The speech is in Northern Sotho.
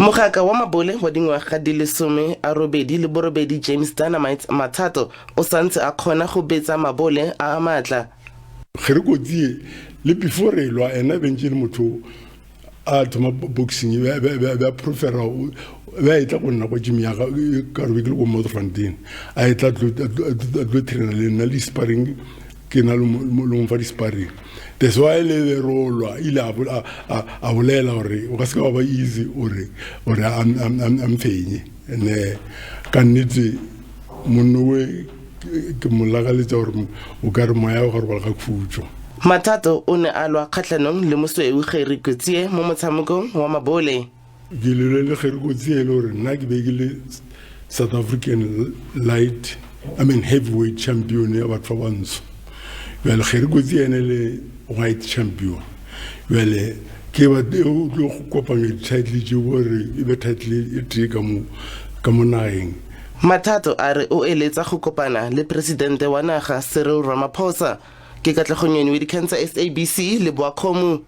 Mogaka wa mabole wa dingwaga di 88 James Dynamite Mathato o santse a kgona go betsa mabole a a maatla. Ge re kotsi ye le before re lwa ena be ntše e le motho a thoma boxing be a prefera be a etla go nna kwa gym ya ka ka re be ke le ko Modderfontein a etla a tlo trainer le nna le sparring ke na le mo fa di-sparring that's why le be rolwa ile a bolela gore o ka se ka wa ba easy ore gore a mfenye and ka nnete monno we ke mo lakaletša gore o ka re moya wa gore ga khutšo. Mathato o ne a lwa kgatlhanong le Mosweu Gerry Coetzee mo motshamekong wa mabole. Ke lwele le Gerry Coetzee e le gore nna ke be ke le South African light, I mean heavyweight champion ya batho ba bantsho. Bjale Gerry Coetzee ene le white champion. Bjale ke ba o tlo go kopanya di-title tšeo gore e be title e tee ka mo ka mo nageng. Mathato a re o eletsa go kopana le Presidente wa naga Cyril Ramaphosa. Ke Katlego Nyoni wa dikgang tsa SABC, Leboakgomo.